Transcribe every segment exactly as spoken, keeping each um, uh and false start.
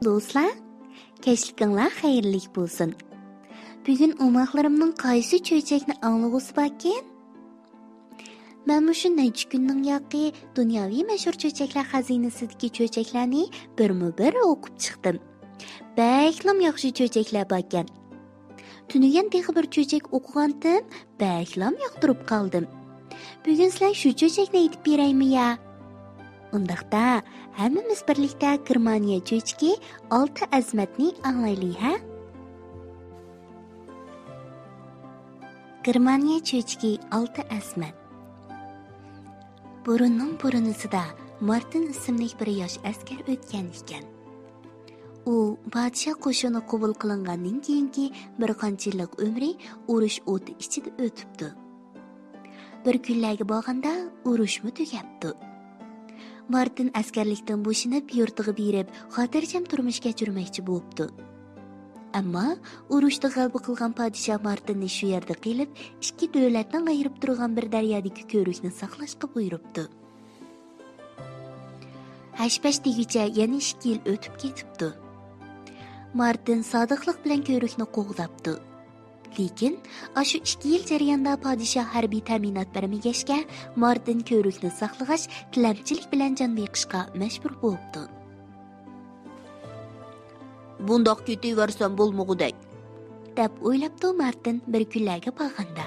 دوستلار، كەچلىكىڭلار خەيرلىك بولسۇن. بۈگۈن ئوماقلىرىمنىڭ قايسى چۆچەكنى ئاڭلىغۇسى باركىن؟ مەن مۇشۇ نەچچە كۈننىڭ ياقى دۇنياۋى مەشھۇر چۆچەكلەر خەزىنىسىدىكى چۆچەكلەرنى بىرمۇ بىر ئوقۇپ چىقتىم. بەكلىم ياخشى چۆچەكلەر باركەن. تۈنۈگۈن تېخى بىر چۆچەك ئوقۇغانتىم، بەكلام ياقتۇرۇپ قالدىم. بۈگۈن سىلەر شۇ چۆچەكنى ئېيتىپ بېرەيمۇ يا؟ ئۇنداقتا، ھەممىمىز بىرلىكتە گېرمانىيە چۆچىكى ئالتە ئەزىمەتنى ئاڭلايلى، ھە؟ گېرمانىيە چۆچىكى ئالتە ئەزىمەت. بۇرۇننىڭ بۇرۇنىسىدا مارتىن ئىسىملىك بىر ياش ئەسكەر ئۆتكەن ئىكەن. ئۇ پادىشاھ قوشۇنىغا قوبۇل قىلىنغاندىن كېيىنكى بىر قانچە يىللىق ئۆمرى ئۇرۇش ئوتى ئىچىدە ئۆتۈپتۇ. بىر كۈنلەرگە بارغاندا ئۇرۇشمۇ تۈگەپتۇ. مارتىن ئەسكەرلىكتىن بوشىنىپ يۇرتىغا بېرىپ، خاتىرجەم تۇرمۇش كەچۈرمەكچى بوپتۇ. ئەمما ئۇرۇشتا غەلىبە قىلغان پادىشاھ مارتىننى شۇ يەردە قېلىپ، ئىككى دۆلەتنى ئايرىپ تۇرغان بىر دەريادىكى كۆۋرۈكنى ساقلاشقا بۇيرۇپتۇ. ھەش-پەش دېگۈچە يەنە ئىككى يىل ئۆتۈپ كېتىپتۇ. مارتىن سادىقلىق بىلەن كۆۋرۈكنى قوغداپتۇ. لېكىن ئاشۇ ئىككى يىل جەريانىدا پادىشاھ ھەربىي تەمىنات بەرمىگەچكە، مارتىن كۆۋرۈكنى ساقلىغاچ، تىلەمچىلىك بىلەن جان بېقىشقا مەجبۇر بوپتۇ. بۇنداق كېتىۋەرسەم بولمىغۇدەك، دەپ ئويلاپتۇ مارتىن بىر كۈنلەرگە بارغاندا.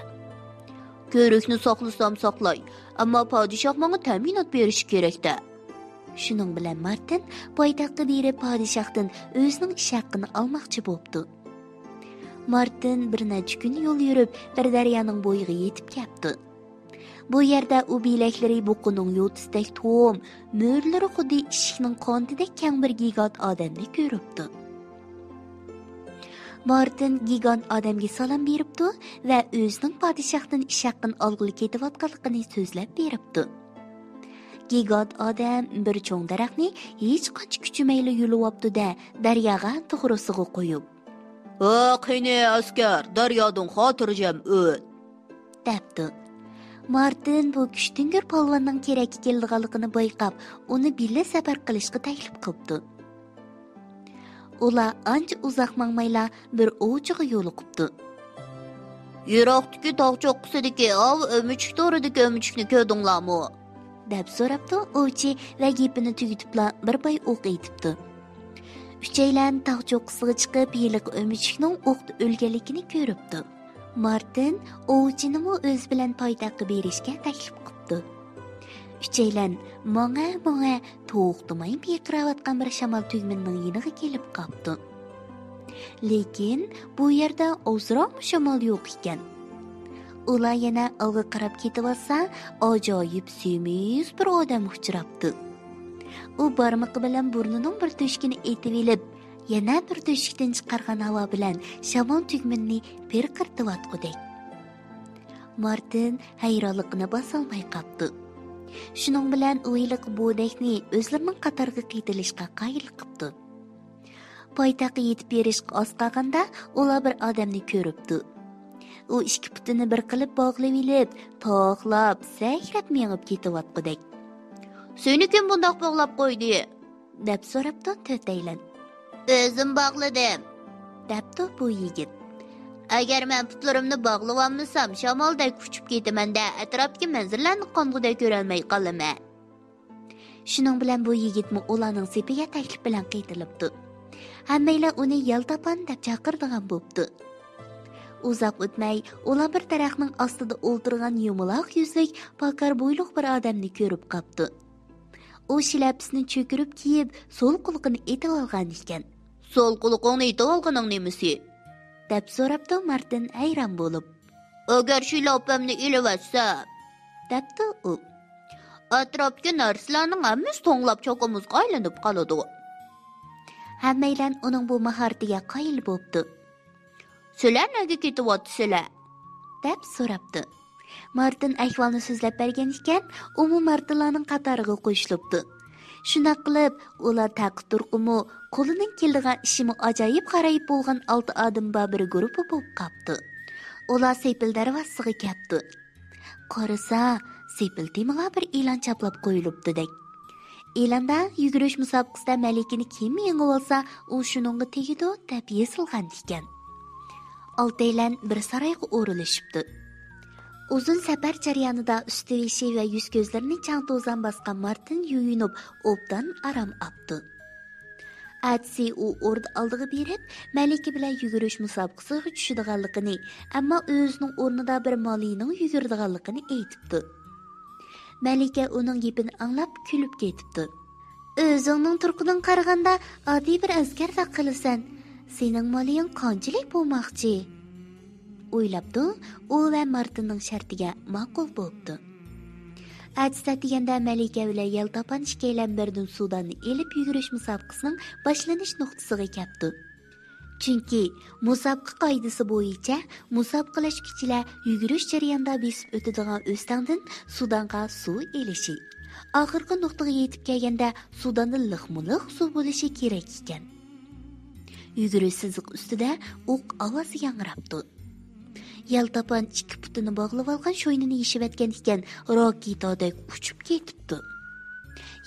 كۆۋرۈكنى ساقلىسام ساقلاي، ئەمما پادىشاھ ماڭا تەمىنات بېرىشى كېرەك-دە. شۇنىڭ بىلەن مارتىن پايتەختكە بېرىپ پادىشاھتىن ئۆزىنىڭ ئىش ھەققىنى ئالماقچى بوپتۇ. مارتىن بىر نەچچە كۈن يول يۈرۈپ، بىر دەريانىڭ بويىغا يېتىپ كەپتۇ. بۇ يەردە ئۇ بىلەكلىرى بۇقىنىڭ يوتىسىدەك توم، مۈرىلىرى خۇددى ئىشىكنىڭ قانىتىدەك كەڭ بىر گىگانت ئادەمنى كۆرۈپتۇ. مارتىن گىگانت ئادەمگە سالام بېرىپتۇ ۋە ئۆزىنىڭ پادىشاھتىن ئىش ھەققىنى ئالغىلى كېتىۋاتقانلىقىنى سۆزلەپ بېرىپتۇ. گىگانت ئادەم بىر چوڭ دەرەخنى ھېچقانچە كۈچىمەيلا يۇلۇۋاپتۇ-دە، دەرياغا توغرىسىغا قويۇپ، ھە، قېنى، ئەسكەر، دەريادىن خاتىرجەم ئۆت، دەپتۇ. مارتىن بۇ كۈچتۈڭگۈر پالۋاننىڭ كېرەككە كېلىدىغانلىقىنى بايقاپ، ئۇنى بىللە سەپەر قىلىشقا تەكلىپ قىپتۇ. ئۇلار ئانچە ئۇزاق ماڭمايلا بىر ئوۋچىغا يولۇقۇپتۇ. يىراقتىكى تاغ چوققىسىدىكى ئاۋۇ ئۆمۈچۈك تورىدىكى ئۆمۈچۈكنى كۆردۈڭلارمۇ؟ دەپ سوراپتۇ ئوۋچى ۋە گېپىنى تۈگىتىپلا بىر باي ئوق ئېتىپتۇ. ئۈچەيلەن تاغ چوققىسىغا چىقىپ، ھېلىقى ئۆمۈچۈكنىڭ ئوقتا ئۆلگەنلىكىنى كۆرۈپتۇ. مارتىن ئوۋچىنىمۇ ئۆزى بىلەن پايتەخكە بېرىشكە تەكلىپ قىپتۇ. ئۈچەيلەن ماڭە-ماڭە توختىماي پىرقىراۋاتقان بىر شامال تۈگمىنىنىڭ يېنىغا كېلىپ قاپتۇ. لېكىن بۇ يەردە ئازراقمۇ شامال يوق ئىكەن. ئۇلار يەنە ئالغا قاراپ كېتىۋاتسا، ئاجايىپ سېمىز بىر ئادەم ئۇچراپتۇ. ئۇ بارمىقى بىلەن بۇرنىنىڭ بىر تۆشۈكىنى ئېتىۋېلىپ، يەنە بىر تۆشۈكتىن چىقارغان ھاۋا بىلەن شامال تۈگمىنىنى پىرقىرىتىۋاتقۇدەك. مارتىن ھەيرانلىقىنى باسالماي قاپتۇ. شۇنىڭ بىلەن ئۇ ھېلىقى بودەكنى ئۆزلىرىنىڭ قاتارىغا قېتىلىشقا قايىل قىپتۇ. پايتەخكە يېتىپ بېرىشقا ئاز قالغاندا، ئۇلار بىر ئادەمنى كۆرۈپتۇ. ئۇ ئىككى پۇتىنى بىر قىلىپ باغلىۋېلىپ، تاقلاپ، سەكرەپ مېڭىپ كېتىۋاتقۇدەك. سېنى كىم بۇنداق باغلاپ قويدى؟ دەپ سوراپتۇ تۆتەيلەن. ئۆزۈم باغلىدىم، دەپتۇ بۇ يىگىت. ئەگەر مەن پۇتلىرىمنى باغلىۋالمىسام، شامالدەك ئۇچۇپ كېتىمەن-دە، ئەتراپتىكى مەنزىرىلەرنى قانغۇدەك كۆرەلمەي قالىمەن. شۇنىڭ بىلەن بۇ يىگىتمۇ ئۇلارنىڭ سېپىگە تەكلىپ بىلەن قېتىلىپتۇ. ھەممەيلەن ئۇنى يالتاپان دەپ چاقىرىدىغان بوپتۇ. ئۇزاق ئۆتمەي، ئۇلار بىر دەرەخنىڭ ئاستىدا ئولتۇرغان يۇمىلاق يۈزلۈك، پاكار بويلۇق بىر ئادەمنى كۆرۈپ قاپتۇ. ئۇ شىلەپىسىنى چۆكۈرۈپ كىيىپ، سول قۇلىقىنى ئېتىۋالغان ئىكەن. سول قۇلىقىڭنى ئېتىۋالغىنىڭ نېمىسى؟ دەپ سوراپتۇ مارتىن ھەيران بولۇپ. ئەگەر شىلەپەمنى ئېلىۋەتسەم، دەپتۇ ئۇ. ئەتراپتىكى نەرسىلەرنىڭ ھەممىسى توڭلاپ چاكىمىزغا ئايلىنىپ قالىدۇ. ھەممەيلەن ئۇنىڭ بۇ ماھارىتىگە قايىل بوپتۇ. سىلەر نەگە كېتىۋاتىسىلەر؟ دەپ سوراپتۇ. مارتىن ئەھۋالنى سۆزلەپ بەرگەن ئىكەن، ئۇمۇ مارتىنلارنىڭ قاتارىغا قوشۇلۇپتۇ. شۇنداق قىلىپ، ئۇلار تەقى تۇرقىمۇ، قولىدىن كېلىدىغان ئىشىمۇ ئاجايىپ غارايىپ بولغان ئالتە ئادەم بار بىر گۇرۇپپا بولۇپ قاپتۇ. ئۇلار سېپىل دەرۋازىسىغا كەپتۇ. قارىسا، سېپىل تېمىغا بىر ئېلان چاپلاپ قويۇلۇپتۇدەك. ئېلاندا يۈگۈرۈش مۇسابىقىسىدە مەلىكىنى كىم يېڭىۋالسا، ئۇ شۇنىڭغا تېگىدۇ، دەپ يېزىلغان ئىكەن. ئالتەيلەن بىر سارايغا ئورۇنلىشىپتۇ. ئۇزۇن سەپەر جەريانىدا ئۈستى-بېشى ۋە يۈز-كۆزلىرىنى چاڭ-توزان باسقان مارتىن يۇيۇنۇپ، ئوبدان ئارام ئاپتۇ. ئەتىسى ئۇ ئوردا ئالدىغا بېرىپ، مەلىكە بىلەن يۈگۈرۈش مۇسابىقىسىغا چۈشىدىغانلىقىنى، ئەمما ئۆزىنىڭ ئورنىدا بىر مالىينىڭ يۈگۈرىدىغانلىقىنى ئېيتىپتۇ. مەلىكە ئۇنىڭ گېپىنى ئاڭلاپ كۈلۈپ كېتىپتۇ. «ئۆزۈڭنىڭ تۇرقىدىن قارىغاندا ئاددىي بىر ئەسكەردەك قىلىسەن. سېنىڭ مالىيىڭ قانچىلىك بولماقچى؟» ئويلاپتۇ، ئۇ ۋە مارتىننىڭ شەرتىگە ماقۇل بوپتۇ. ئەتىسى ئەتىگەندە مەلىكە بىلەن يەلتاپان ئىككىيلەن بىردىن سۇداننى ئېلىپ يۈگۈرۈش مۇسابىقىسىنىڭ باشلىنىش نۇقتىسىغا كەپتۇ. چۈنكى مۇسابىقە قائىدىسى بويىچە مۇسابىقىلەشكۈچىلەر يۈگۈرۈش جەريانىدا بېسىپ ئۆتىدىغان ئۆستەڭدىن سۇدانغا سۇ ئېلىشى، ئاخىرقى نۇقتىغا يېتىپ كەلگەندە سۇداندا لىقمۇ لىق سۇ بولۇشى كېرەك ئىكەن. يۈگۈرۈش سىزىق ئۈستىدە ئوق ئاۋازى ياڭراپتۇ. يەلتاپان ئىككى پۇتىنى باغلىۋالغان شوينىنى يېشىۋەتكەن ئىكەن، راكېتادەك ئۇچۇپ كېتىپتۇ.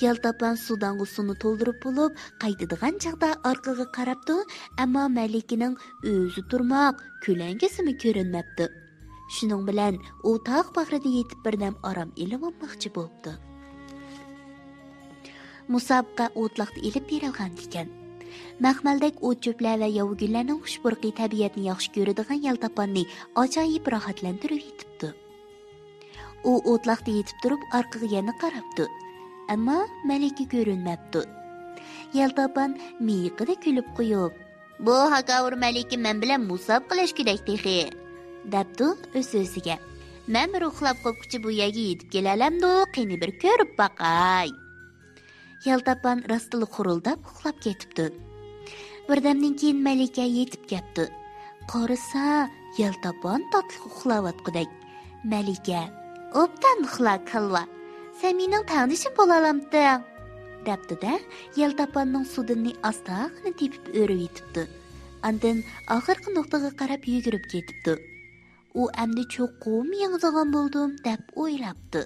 يەلتاپان سۇدانغا سۇنى تولدۇرۇپ بولۇپ، قايتىدىغان چاغدا ئارقىغا قاراپتۇ، ئەمما مەلىكىنىڭ ئۆزى تۇرماق كۆلەڭگىسىمۇ كۆرۈنمەپتۇ. شۇنىڭ بىلەن ئۇ تاغ باغرىدا يېتىپ بىردەم ئارام ئېلىۋالماقچى بوپتۇ. مۇسابىقە ئوتلاقتا ئېلىپ بېرىلغان ئىكەن. مەخمەلدەك ئوت-چۆپلەر ۋە ياۋا گۈللەرنىڭ خۇش پۇرىقى تەبىئەتنى ياخشى كۆرىدىغان يەلتاپاننى ئاجايىپ راھەتلەندۈرۈۋېتىپتۇ. ئۇ ئوتلاقتا يېتىپ تۇرۇپ ئارقىغا يەنە قاراپتۇ. ئەمما مەلىكە كۆرۈنمەپتۇ. يەلتاپان مىيىقىدە كۈلۈپ قويۇپ، «بۇ ھاكاۋۇر مەلىكە مەن بىلەن مۇسابىقىلەشكۈدەك تېخى» دەپتۇ ئۆز-ئۆزىگە. «مەن بىر ئۇخلاپ قوپقۇچە بۇ يەرگە يېتىپ كېلەلەمدۇ، قېنى بىر كۆرۈپ باقاي.» يەلتاپان راستلا خۇرۇلداپ ئۇخلاپ كېتىپتۇ. بىردەمدىن كېيىن مەلىكە يېتىپ كەپتۇ. قارىسا، يەلتاپان تاتلىق ئۇخلاۋاتقۇدەك. مەلىكە، «ئوبدان ئۇخلا، كاللا. سەن مېنىڭ تەڭدىشىم بولالامتىڭ؟» دەپتۇ-دە، يەلتاپاننىڭ سۇدىنىنى ئاستاغىنا تېپىپ ئۆرۈۋېتىپتۇ. ئاندىن ئاخىرقى نۇقتىغا قاراپ يۈگۈرۈپ كېتىپتۇ. ئۇ ئەمدى چوقۇم يېڭىدىغان بولدۇم، دەپ ئويلاپتۇ.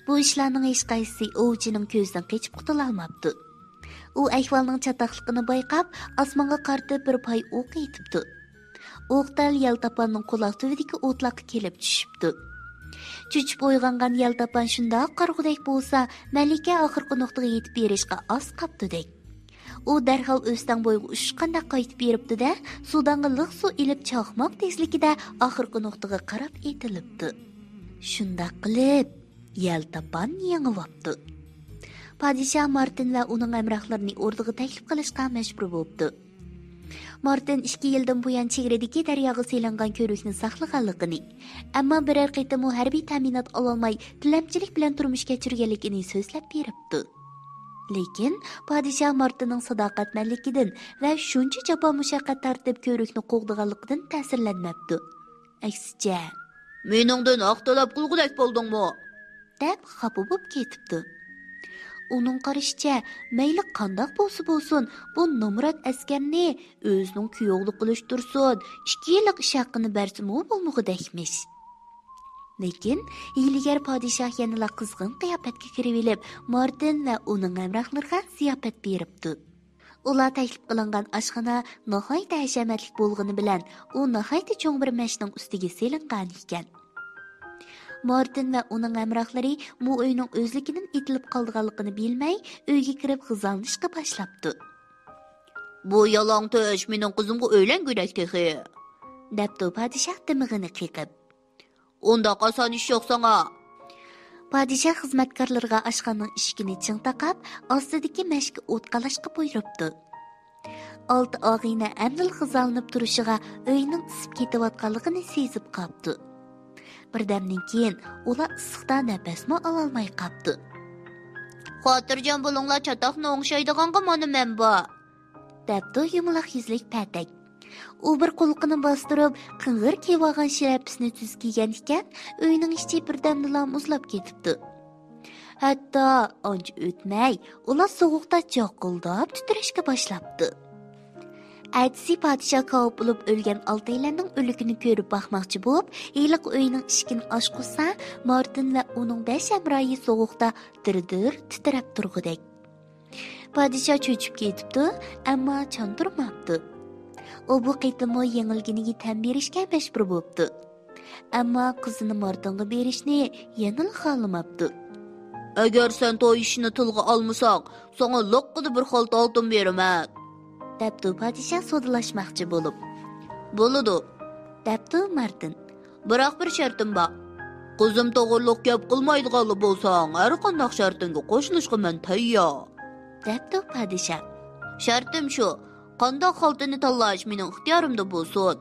بۇ ئىشلارنىڭ ھېچقايسىسى ئوۋچىنىڭ كۆزىدىن قېچىپ قۇتۇلالماپتۇ. ئۇ ئەھۋالنىڭ چاتاقلىقىنى بايقاپ، ئاسمانغا قارىتىپ بىر پاي ئوق ئېتىپتۇ. ئوق دەل يەلتاپاننىڭ قۇلاق تۈۋىدىكى ئوتلاققا كېلىپ چۈشۈپتۇ. چۆچۈپ ئويغانغان يەلتاپان شۇنداق قارىغۇدەك بولسا، مەلىكە ئاخىرقى نۇقتىغا يېتىپ بېرىشقا ئاز قاپتۇدەك. ئۇ دەرھال ئۆستەڭ بويىغا ئۇچۇشقاندەك قايتىپ بېرىپتۇ-دە، سۇدانغا لىق سۇ ئېلىپ چاقماق تېزلىكىدە ئاخىرقى نۇقتىغا قاراپ ئېتىلىپتۇ. شۇنداق قىلىپ، يەلتاپان يېڭىۋاپتۇ. پادىشاھ مارتىن ۋە ئۇنىڭ ھەمراھلىرىنى ئوردىغا تەكلىپ قىلىشقا مەجبۇر بوپتۇ. مارتىن ئىككى يىلدىن بۇيان چېگرىدىكى دەرياغا سېلىنغان كۆۋرۈكنى ساقلىغانلىقىنى، ئەمما بىرەر قېتىممۇ ھەربىي تەمىنات ئالالماي، تىلەمچىلىك بىلەن تۇرمۇش كەچۈرگەنلىكىنى سۆزلەپ بېرىپتۇ. لېكىن پادىشاھ مارتىننىڭ ساداقەتمەنلىكىدىن ۋە شۇنچە جاپا-مۇشەققەت تارتىپ كۆۋرۈكنى قوغدىغانلىقىدىن تەسىرلەنمەپتۇ. ئەكسىچە، «مېنىڭدىن ھەق تەلەپ قىلغۇدەك بولدۇڭمۇ؟» دەپ خاپا بولۇپ كېتىپتۇ. ئۇنىڭ قارىشىچە، مەيلى قانداق بولسا بولسۇن، بۇ نامرات ئەسكەرنى ئۆزىنىڭ كۈيئوغلى قىلىش تۇرسۇن، ئىككى يىللىق ئىش ھەققىنى بەرسىمۇ بولمىغۇدەكمىش. لېكىن ھىيلىگەر پادىشاھ يەنىلا قىزغىن قىياپەتكە كىرىۋېلىپ، مارتىن ۋە ئۇنىڭ ھەمراھلىرىغا زىياپەت بېرىپتۇ. ئۇلار تەكلىپ قىلىنغان ئاشخانا ناھايىتى ھەشەمەتلىك بولغىنى بىلەن، ئۇ ناھايىتى چوڭ بىر مەشنىڭ ئۈستىگە سېلىنغان ئىكەن. مارتىن ۋە ئۇنىڭ ھەمراھلىرى بۇ ئۆينىڭ ئۆزلۈكىدىن ئېتىلىپ قالىدىغانلىقىنى بىلمەي، ئۆيگە كىرىپ غىزالىنىشقا باشلاپتۇ. «بۇ يالاڭ تۆش مېنىڭ قىزىمغا ئۆيلەنگۈدەك تېخى!» دەپتۇ پادىشاھ دىمىغىنى قېقىپ. «ئۇنداق ئاسان ئىش يوق ساڭا!» پادىشاھ خىزمەتكارلىرىغا ئاشخانىنىڭ ئىشىكىنى چىڭ تاقاپ، ئاستىدىكى مەشكە ئوت قالاشقا بۇيرۇپتۇ. ئالتە ئاغىنە ئەمدىلا غىزالىنىپ تۇرۇشىغا ئۆينىڭ ئىسسىپ كېتىۋاتقانلىقىنى سېزىپ قاپتۇ. بىردەمدىن كېيىن ئۇلار ئىسسىقتا نەپەسمۇ ئالالماي قاپتۇ. «خاتىرجەم بولۇڭلار، چاتاقنى ئوڭشايدىغانغا مانا مەن بار!» دەپتۇ يۇمىلاق يۈزلۈك پەتەك. ئۇ بىر قۇلىقىنى باستۇرۇپ، قىڭغىر كىيىۋالغان شىلەپىسىنى تۈز كىيگەن ئىكەن، ئۆينىڭ ئىچى بىردەمدىلا مۇزلاپ كېتىپتۇ. ھەتتا ئانچە ئۆتمەي، ئۇلار سوغۇقتا جاقىلداپ تىترەشكە باشلاپتۇ. ئەتىسى پادىشاھ كاۋاپ بولۇپ ئۆلگەن ئالتەيلەننىڭ ئۆلۈكىنى كۆرۈپ باقماقچى بولۇپ، ھېلىقى ئۆينىڭ ئىشىكىنى ئاچقۇزسا، مارتىن ۋە ئۇنىڭ بەش ھەمراھى سوغۇقتا دىر-دىر تىترەپ تۇرغۇدەك. پادىشاھ چۆچۈپ كېتىپتۇ، ئەمما چاندۇرماپتۇ. ئۇ بۇ قېتىممۇ يېڭىلگىنىگە تەن بېرىشكە مەجبۇر بوپتۇ. ئەمما قىزىنى مارتىنغا بېرىشنى يەنىلا خالىماپتۇ. «ئەگەر سەن توي ئىشىنى تىلغا ئالمىساڭ، ساڭا لىققىدە بىر خالتا ئالتۇن بېرىمەن.» دەپتۇ پادىشاھ سودىلاشماقچى بولۇپ. «بولىدۇ.» دەپتۇ مارتىن. «بىراق بىر شەرتىم بار. قىزىم توغرىلىق گەپ قىلمايدىغانلا بولساڭ، ھەر قانداق شەرتىڭگە قوشۇلۇشقا مەن تەييار.» دەپتۇ پادىشاھ. «شەرتىم شۇ، قانداق خالتىنى تاللاش مېنىڭ ئىختىيارىمدا بولسۇن.»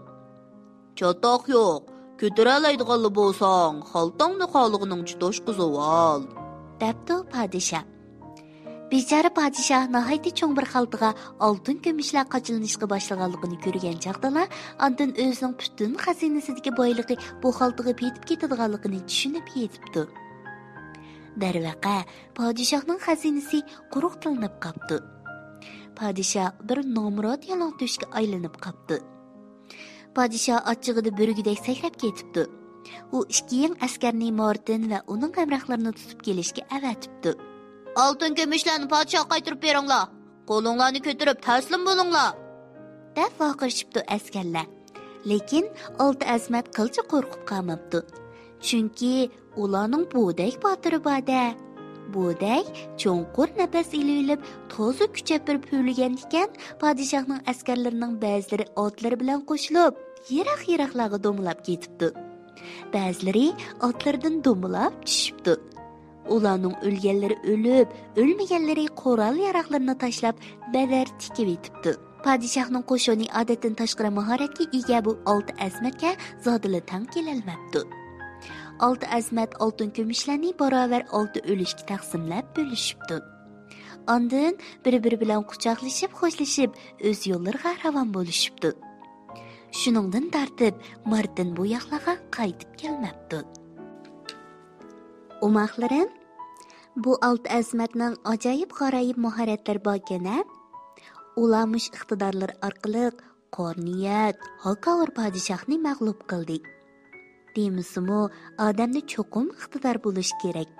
«چاتاق يوق، كۆتۈرەلەيدىغانلا بولساڭ، خالتاڭنى خالىغىنىڭچە توشقۇزۇۋال.» دەپتۇ پادىشاھ. بىچارە پادىشاھ ناھايىتى چوڭ بىر خالتىغا ئالتۇن كۈمۈشلەر قاچىلىنىشقا باشلىغانلىقىنى كۆرگەن چاغدىلا، ئاندىن ئۆزىنىڭ پۈتۈن خەزىنىسىدىكى بايلىقى بۇ خالتىغا پېتىپ كېتىدىغانلىقىنى چۈشىنىپ يېتىپتۇ. دەرۋەقە، پادىشاھنىڭ خەزىنىسى قۇرۇق تىلىنىپ قاپتۇ. پادىشاھ بىر نامرات يالاڭ تۆشكە ئايلىنىپ قاپتۇ. پادىشاھ ئاچچىقىدا بۆرىگىدەك سەكرەپ كېتىپتۇ. ئۇ ئىككى يېڭ ئەسكەرنى مارتىن ۋە ئۇنىڭ ھەمراھلىرىنى تۇتۇپ كېلىشكە ئەۋەتىپتۇ. «ئالتۇن كۈمۈشلەرنى پادىشاھقا قايتۇرۇپ بېرىڭلار! قولۇڭلارنى كۆتۈرۈپ تەسلىم بولۇڭلار!» دەپ ۋارقىرىشىپتۇ ئەسكەرلەر. لېكىن ئالتە ئەزىمەت قىلچە قورقۇپ قالماپتۇ. چۈنكى ئۇلارنىڭ بودەك باتۇرى بار-دە. بودەك چوڭقۇر نەپەس ئېلىۋېلىپ، تازا كۈچەپ بىر پۈۋلىگەن ئىكەن، پادىشاھنىڭ ئەسكەرلىرىنىڭ بەزىلىرى ئاتلىرى بىلەن قوشۇلۇپ، يىراق-يىراقلارغا دومىلاپ كېتىپتۇ. بەزىلىرى ئاتلىرىدىن دومىلاپ چۈشۈپتۇ. ئۇلارنىڭ ئۆلگەنلىرى ئۆلۈپ، ئۆلمىگەنلىرى قورال-ياراغلىرىنى تاشلاپ، بەدەر تىكىۋېتىپتۇ. پادىشاھنىڭ قوشۇنى ئادەتتىن تاشقىرى ماھارەتكە ئىگە بۇ ئالتە ئەزىمەتكە زادىلا تەڭ كېلەلمەپتۇ. ئالتە ئەزىمەت ئالتۇن كۈمۈشلەرنى باراۋەر ئالتە ئۈلۈشكە تەقسىملەپ بۆلۈشۈپتۇ. ئاندىن بىر-بىرى بىلەن قۇچاقلىشىپ، خوشلىشىپ، ئۆز يوللىرىغا راۋان بولۇشۇپتۇ. شۇنىڭدىن تارتىپ مارتىن بۇ ياقلارغا قايتىپ كەلمەپتۇ. ئوماقلىرىم، بۇ ئالتە ئەزىمەتنىڭ ئاجايىپ غارايىپ ماھارەتلىرى باركەن-ھە؟ ئۇلار مۇشۇ ئىقتىدارلىرى ئارقىلىق قارنىيەت، ھاكاۋۇر پادىشاھنى مەغلۇپ قىلدى. دېمىسىمۇ، ئادەمدە چوقۇم ئىقتىدار بولۇشى كېرەك.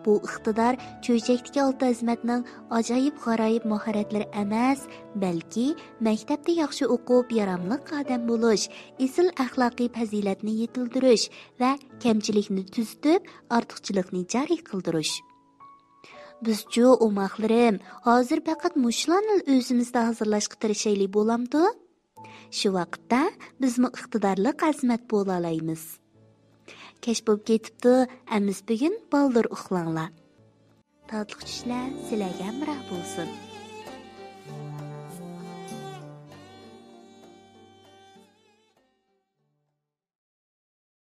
بۇ ئىقتىدار چۆچەكتىكى ئالتە ئەزىمەتنىڭ ئاجايىپ غارايىپ ماھارەتلىرى ئەمەس، بەلكى مەكتەپتە ياخشى ئوقۇپ، ياراملىق ئادەم بولۇش، ئېسىل ئەخلاقىي پەزىلەتنى يېتىلدۈرۈش ۋە كەمچىلىكنى تۈزىتىپ، ئارتۇقچىلىقنى جارى قىلدۇرۇش. بىزچۇ، ئوماقلىرىم، ھازىر پەقەت مۇشۇلارنىلا ئۆزىمىزدە ھازىرلاشقا تىرىشايلى، بولامدۇ؟ شۇ ۋاقىتتا بىزمۇ ئىقتىدارلىق ئەزىمەت بولالايمىز. كەچ بولۇپ كېتىپتۇ، ئەمىسە بۈگۈن بالدۇر ئۇخلاڭلار. تاتلىق چۈشلەر سىلەرگە ھەمراھ بولسۇن.